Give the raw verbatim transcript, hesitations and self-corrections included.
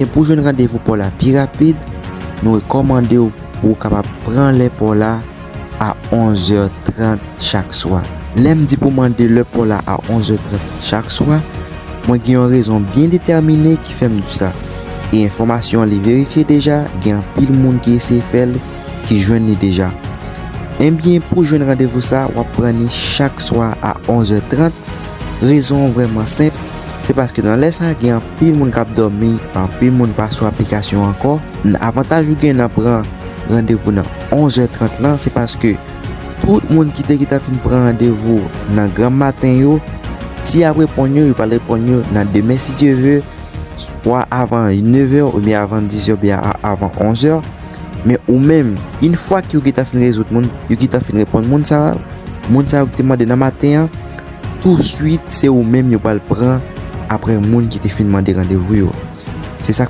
E pou jwenn randevou pa w la pi rapid, nou rekòmande w pou w kapab pran lè pa w la a onzè trant chak swa. Lè m di pou mande lè pa w la a onzè trant chak swa, mwen gen yon rezon byen detèmine ki fè m di sa. E enfòmasyon an li verifye deja, gen anpil moun ki eseye fè l, ki jwenn li deja. Ebyen, pou jwenn randevou sa, w ap pran li chak swa a onzè trant. Rezon an vrèman senp, se paske nan lè sa a gen anpil moun k ap dòmi, anpil moun pa sou aplikasyon ankò. Avantaj ou gen nan pran randevou nan onzè trant lan, se paske tout moun ki te gentan fin pran randevou nan granmmaten yo, si y ap reponn yo, yo pral reponn yo nan demen si Dye ve, swa avan nevè oubyen avan dizè oubyen a- avan onzè. Men ou menm, yon fwa ke yo gentan fin rezoud moun, yo gentan fin reponn moun sa a, moun sa yo ki te mande nan maten an, touswit se ou menm yo pral pran apre moun ki te fin mande randevou yo. Se sa